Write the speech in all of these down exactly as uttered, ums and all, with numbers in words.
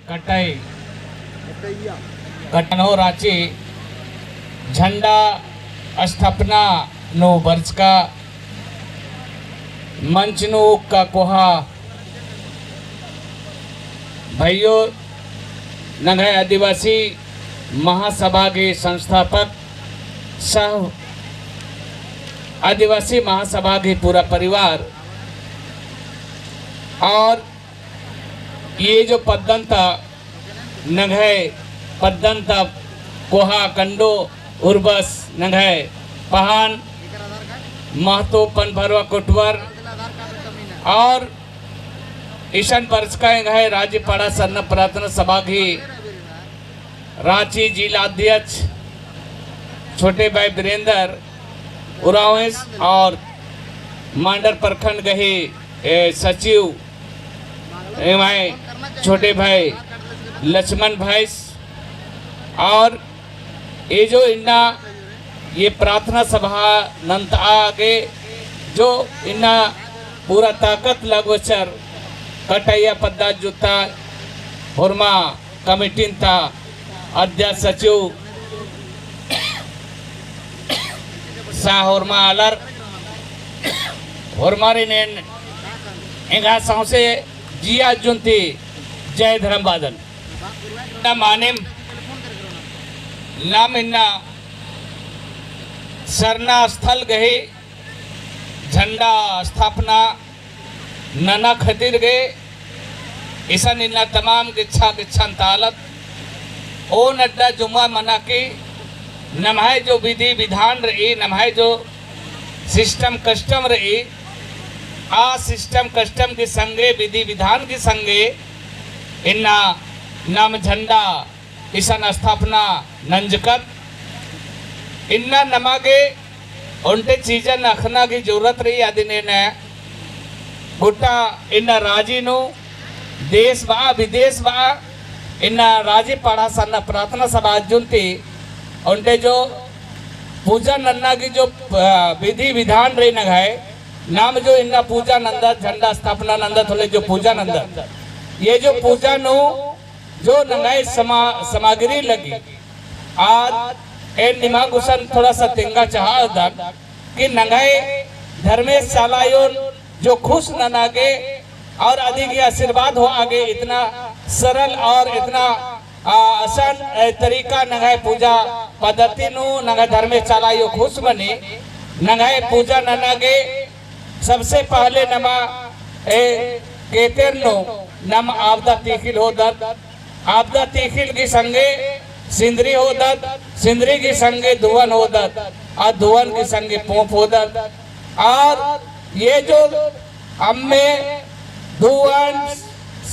कटई, कटनो राँची झंडा स्थापना नू बरचका मंच नू उक्का कोहा भइयो, नंग्है आदिवासी महासभा गही संस्थापक सह आदिवासी महासभा गही पूरा परिवार और ये जो पद्दन ता नंग्है पद्दन ता कोहा कंडो उर्बस नंग्है पहान महतो पनभरवा कोटवर और इसन बरचका एंग्है राजी पड़हा सरना प्रार्थना सभा गही राँची जिला अध्यक्ष छोटे भाई वीरेंद्र उराँवस और मांडर प्रखंड गही, ए, सचिव एवं छोटे भाई लक्ष्मण भाईस और ये जो इन्ना ये प्रार्थना सभा नन्तआ गे जो इन्ना पूरा ताकत लगवचर कटैया पद्दा जुत्ता होरमा कमेटीन ता अध्यक्ष सचिव सा होरमा आलर होरमारिन एन एंगा सौंसे जिया जुन्ती जय धर्म बअदन। ना मानिम नाम इन्ना सरना स्थल गही झंडा स्थापना नना खतिर गे इसन इन्ना तमाम गिच्छा गिच्छन तालत ओन अड्डा जुम्मा मना की नम्है जो विधि विधान रई, नम्है जो system custom रई, आ system custom की संगे विधि विधान की संगे इन्ना नाम झंडा इसन स्थापना नंजकत। इन्ना नमा गे ओन्टे चीजन अख़ना की जरूरत रई अदिन एन गुट्टा इन्ना राजी नू देश बआ विदेश बआ इन्ना राजी पड़हा सरना प्रार्थना सभा जुन्ती ओन्टे जो पूजा नन्ना की जो, अ, विधि विधान रई नंग्है नाम जो इन्ना पूजा नन्दत झंडा स्थापना नन्दत होले जो पूजा नन्दत ये जो पूजा नू जो नंग्है समा-, सामग्री लगी। आद एन निमा गुसन थोड़ा सा तेंगा चाहदन कि नंग्है धर्मेस चालायोन जो खुश नना गे और अदिगे आशीर्वाद होआ गे इतना सरल और इतना, आ, आसान, ए, तरीका नंग्है पूजा पद्धति नू नंग्है धर्मेस चालायो खुश मनी नंग्है पूजा नना गे सबसे पहले नमा ए केतेर नू नम आबदा तीखिल होदत, आबदा तीखिल की संगे सिंदरी होदत, सिंदरी की संगे धुवन होदत, आ धुवन की संगे पोंप होदत। और ये जो अम्मे धुवन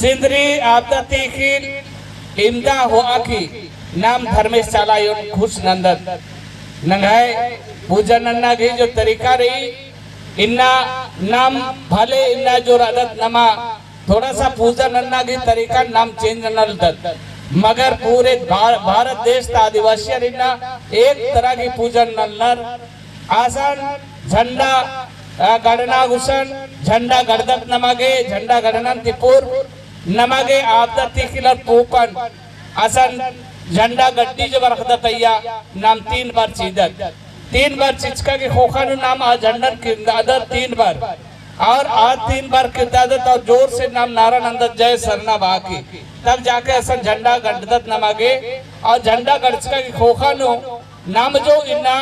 सिंदरी आबदा तीखिल इमदा होआ की नाम धर्मेस चालायोन खुश नन्दत। नंग्है पूजा नन्ना की जो तरीका रई इन्ना नाम भले इन्ना जो रअदत नमा थोड़ा सा पूजा नन्ना की तरीका नाम change नना लगदत, मगर पूरे भा-, भारत देश ता आदिवासियर इन्ना एक तरह की पूजा नन्नर। आसन झंडा, अ, गड़ना गुसन झंडा गड़दत नमा गे, झंडा गड़नन ती पूर्व नमा गे आबदा तीखिल और पोंपन असन झंडा गड्डी जो बरखदत अइय्या नाम तीन बार चीदत। तीन बार चिचका की ख़ोख़ा नू नाम आ झंडन किर्दादत तीन बार। और आ तीन बार किर्दादत और जोर से नाम नारा नन्दत जय सरना बआ की। तब जाके असन झंडा गड्डदत नमा गे और झंडा गड़चका की ख़ोख़ा नू नाम जो इन्ना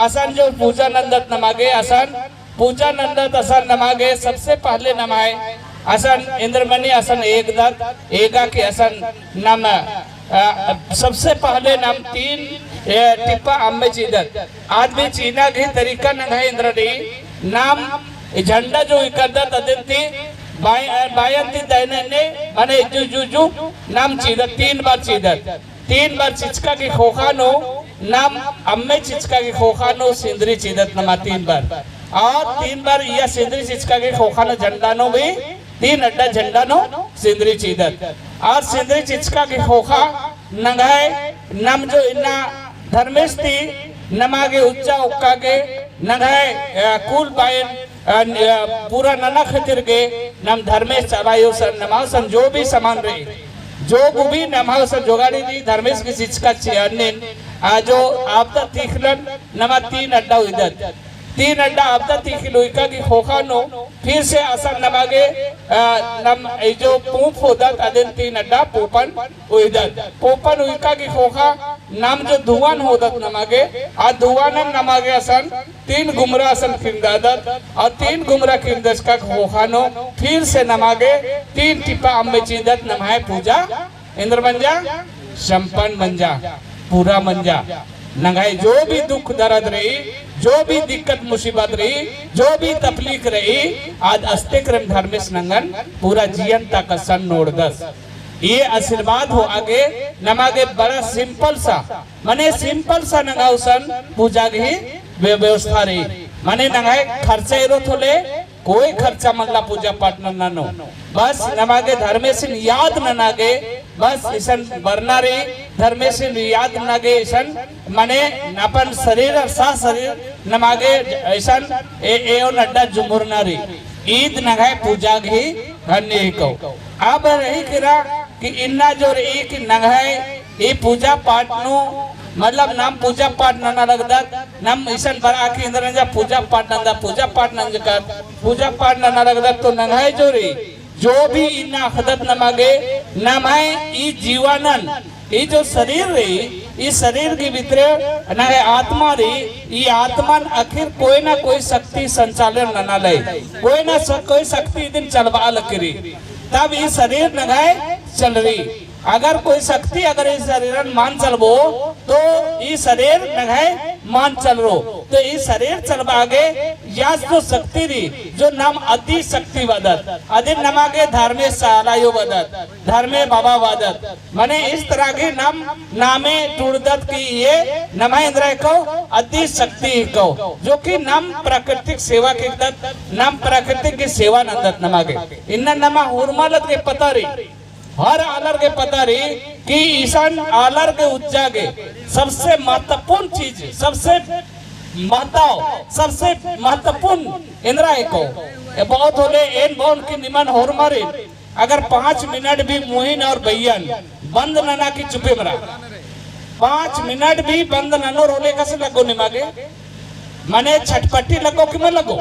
असन जो पूजा नन्दत नमा गे असन पूजा नन्दत असन नमा गे सबसे पहले नम्है असन इंद्रमणि असन एगदत, एगा की असन नम, अ, सबसे पहले नम तीन, ए, टिप्पा अम्मे चीदत। आदमी चीना गही तरीका नंग्है एन्दरा रई, नाम झंडा जो इकरदत अदिन ती बाय-, अ, बायन ती दायनन ने, मने जू, जू, जू, नाम चीदत, तीन बार चीदत। तीन बार चिचका की ख़ोख़ा नू, नाम अम्मे चिचका की ख़ोख़ा नू सिंदरी चीदत नमा तीन बार। और तीन बार इया सिंदरी चिचका की ख़ोख़ा नू झंडा नू भी तीन अड्डा झंडा नू सिंदरी चीदत। और सिंदरी चिचका की ख़ोख़ा नंग्है नाम जो इन्ना धर्मेस ती नमा गे उच्चा उक्का गे नंग्है, अ, कुल बायन, अ, न-, अ, पूरा नना खतिर गे नाम धर्मेस चालायो सन नमा सन जो भी सामान रई जो भी नम्है उसन जोगाड़ी दी धर्मेस की चिचका चिअनिन, आ जो आपदा तीखलन नमा तीन अड्डा उइदत। तीन अड्डा आपदा तीखिल उइका की ख़ोख़ा नू फिर से असन नमा गे, आ, नम ई जो पूंप होदत अदिन तीन अड्डा पूंपन उइदत। पूंपन उइका की ख़ोख़ा नम जो धुवन होदत नमा गे, आ धुवनन नमा गे असन तीन गुमरा असन किंदादत, और तीन गुमरा किंदचका ख़ोख़ा नू फिर से नमा गे तीन टिपा अम्म चिदत नम्है पूजा एन्देर मंजा, संपन्न मंजा, पूरा मंजा। नंग्है जो भी दुख दर्द रई, जो भी दिक्कत मुसीबत रई, जो भी तकलीफ रई, आद अस्तेकरम धर्मेस नंगन पूरा जियन ता कसन नोड़दस। ये आशीर्वाद होआ गे नमा गे बड़ा simple सा, मने simple सा नंग्है उसन पूजा गही व्य-, व्यवस्था रई। मने नंग्है खर्चा एरोत होले, कोई खर्चा मल्ला पूजा पाठ नन्ना नू। बस नमा गे धर्मेसिन याद नना गे, बस इसन बरना रई, धर्मेसिन याद नना गे इसन, मने अपन शरीर और सा शरीर नमा गे इसन ए, एओन अड्डा जुमुरना रई। ईद नंग्है पूजा गही हन्नी हिको। अब रई केरा कि इन्ना जो रई कि नंग्है ई पूजा पाठ नू, मतलब नाम पूजा पाठ नना लगदत, नाम इसन बरआ की एन्देर नंजा पूजा पाठ नंजा, पूजा पाठ नंजकत, पूजा पाठ नना लगदत तो नंग्है जो रई, जो भी इन्ना अख़दत नमा गे, नम्है ई जीवनन, ई जो शरीर रई, ई शरीर की भितरे नंग्है आत्मा रई, ई आत्मन आखिर कोई ना कोई शक्ति संचालन नना लई, कोई ना स-, कोई शक्ति इदिन चलबआ लगी रई, तब ई शरीर नंग्है चलरई। अगर कोई शक्ति अगर ई शरीरन मल चलबो, तो ई शरीर नंग्है मल चलरो। तो ई शरीर चलबआ गे यास जो शक्ति रई, जो नाम आदि शक्ति बअदत, अदिन नमा गे धर्मे सालायो बअदत, धर्मे बाबा बअदत। मने इस तरह की नाम, नामे टूड़दत कि ये नम्है एन्देर हिको, आदि शक्ति हिको, जो कि नाम प्राकृतिक सेवा किदत, नाम प्राकृतिक की सेवा नन्दत नमा गे। इन्ना नमा हुरमालत गे पता रई, हर आलर गे पता रई कि इसन आलर गे उज्जा गे सबसे महत्वपूर्ण चीज, सबसे महत्व, सबसे महत्वपूर्ण एन्देर हिको। ए बहुत होले एन बओन कि निमन होरमारिन अगर पाँच मिनट भी मुहिन और बइयन बंद नना की चुपे मरा, पाँच मिनट भी बंद ननोर होले कसे लग्गो निमा गे? मने छटपटी लग्गो कि मल लग्गो?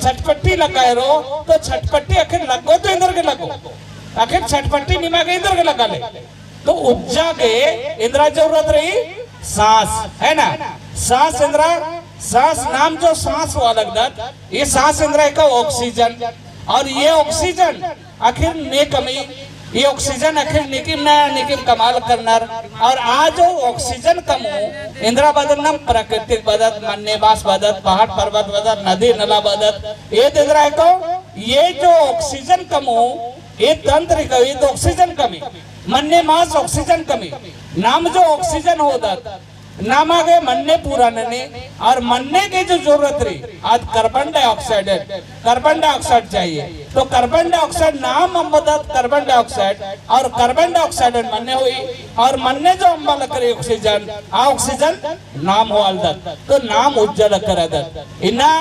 छटपटी लग्गा एरो, तो छटपटी आखिर लग्गो तो एन्देर गे लग्गो? आखिर छटपटी निमा गे एन्देर गे लग्गा ले? तो उज्जा गे एन्देरा जरूरत रई? सांस, है ना? सांस एन्देरा, सांस नाम जो सांस होआ लगदत, ये सांस एन्देरा हिको oxygen, और ये oxygen आखिर ने कमी, ये oxygen आखिर निकिम ना निकिम कमाल करनर। और आ जो oxygen कमो, एन्देरा बअदत नाम प्राकृतिक बअदत, मन्ने बास बअदत, पहाड़ पर्वत बअदत, नदी नला बअदत, ये एन्देरा हिको, ये जो oxygen कमो, ये तंत्र हिको, ये तो oxygen कमी, मन्ने मास oxygen कमी, नाम जो oxygen होदत, नामा गे मन्ने पूरा ननी, और मन्ने गे जो जरूरत रई, आद carbon dioxide है, carbon dioxide चाहिए। तो carbon dioxide नाम अम्बदत carbon dioxide, और carbon dioxide मन्ने होई, और मन्ने जो अम्बा लकरी oxygen, आ oxygen नाम होआलदत, तो नाम उज्जा लकरदत। इन्ना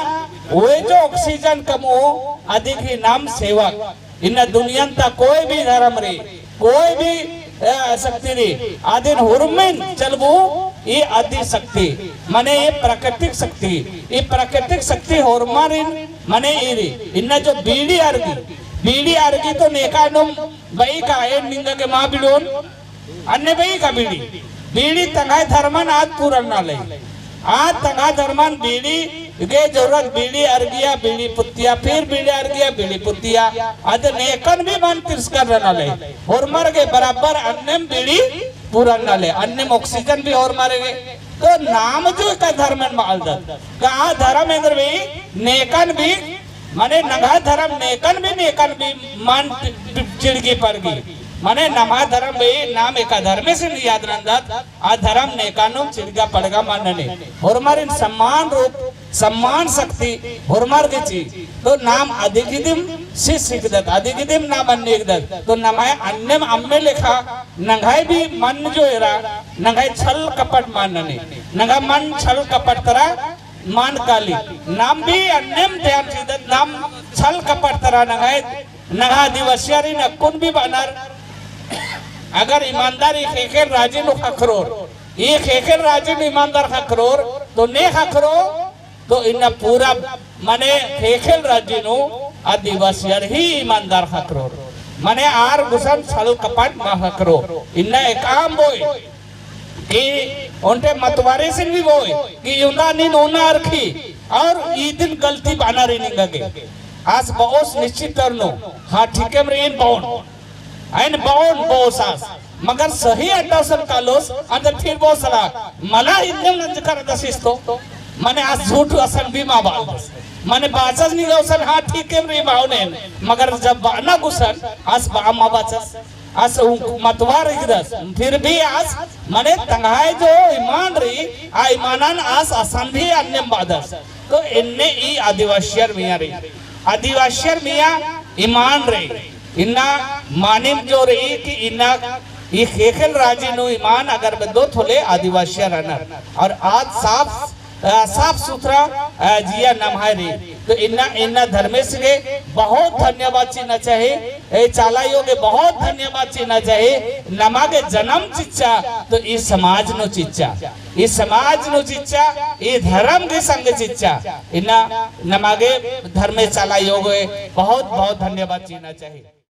वे जो oxygen कमो, अदिक ही नाम सेवक। इन्ना दुनियन ता कोई भी धर्म रई, कोई भी, अ, शक्ति रई, अदिन हुरमिन चलबू ई आदि शक्ति, मने ई प्राकृतिक शक्ति, ई प्राकृतिक शक्ति होरमारिन मने ई रई। इन्ना जो बीड़ी अरगी, बीड़ी अरगी तो नेका एन्नुम बई का, एन निंगा गे मा बिड़ोन, अन्ने बई का बीड़ी, बीड़ी तंग्है धर्मन आद पूरा नना लई। आद तंग्है धर्मन बीड़ी गे जरूरत, बीड़ी अरगिया, बीड़ी पुत्तिया, फिर बीड़ी अरगिया, बीड़ी पुत्तिया। आद नेकन भी मल तिरस्कार नना लई। होरमर गे बराबर अन्नेम बीड़ी पूरा नना लई। अन्नेम oxygen भी होरमर गे। तो नाम जो का धर्मन मल आलदत। का धर्म एन्देर भी नेकन भी मने नम्है धर्म नेकन भी, नेकन भी मल चिड़गी पड़गी। मने नम्है धर्म भी नाम एका धर्मेसिन याद नन्दत, आ धर्म नेकानुम चिड़गा पड़गा मल ननी। होरमारिन सम्मान रूप, सम्मान शक्ति होरमार गे ची। तो नाम अदिगिदिम सिस हिकदत, अदिगिदिम नाम अन्ने हिकदत। तो नम्है अन्नेम अम्मे लेखा नंग्है भी मन जो एरा, नंग्है छल कपट मल ननी। नंग्है मन छल कपट तरा मल काली। नाम भी अन्नेम ध्यान चिदत, नाम छल कपट तरा नंग्है, नंग्है आदिवासियारिन अक्कुन भी बअनर, अगर ईमानदार ई ख़ेख़ेल राजी नू ख़क्खरोर, ई ख़ेख़ेल राजी नू ईमानदार ख़क्खरोर, तो ने ख़क्खरो, तो इन्ना पूरा मने ख़ेख़ेल राजी नू आदिवासियर ही ईमानदार ख़क्खरोर। मने आर गुसन छल कपट मा ख़क्खरो। इन्ना एकअम बोय कि ओन्टे मतवारीसिन भी बोय कि इवंदा नीन ओना अरखी और इदिन गलती बअना रई निंगा गे। आस बओस निश्चित तौर नू, हाँ, ठीकेम रई एन बओन। एन बओन बओस आस। मगर सही अड्डा असन कालोस, अन्ते फिर बओस ला, मला इन्नेम नंजकर दसिस्तो। मने आस झूठ असन भी मा बालदस। मने बाचस निंगा गुसन, हाँ, ठीकेम रई बओन एन। मगर जब बअना गुसन, आस बआ मा बाचस। आस उंक मतवार हिकदस, फिर भी आस मने तंग्है जो ईमान रई, आ ईमानन आस असन भी अन्नेम बअदस। तो एन्ने ई आदिवासियर मइय्याँ रई, आदिवासियर मइय्याँ ईमान रई। इन्ना मानिम जो रई कि इन्ना ई ख़ेख़ेल राजी नू ईमान अगर बेद्दो तो ले आदिवासियर रअनर। और आद साफ अ, साफ सुथरा, अ, जिया नम्है रई। तो इन्ना, इन्ना धर्मेस गे बहुत धन्यवाद चिअना चाही, ए चाला आयो गे बहुत धन्यवाद चिअना चाही। नमा गे जनम चिच्चा, तो ई समाज नू चिच्चा, ई समाज नू चिच्चा, ई धर्म गे संग चिच्चा। इन्ना नमा गे धर्मेस चाला आयो गे बहुत, बहुत धन्यवाद चिअना चाही।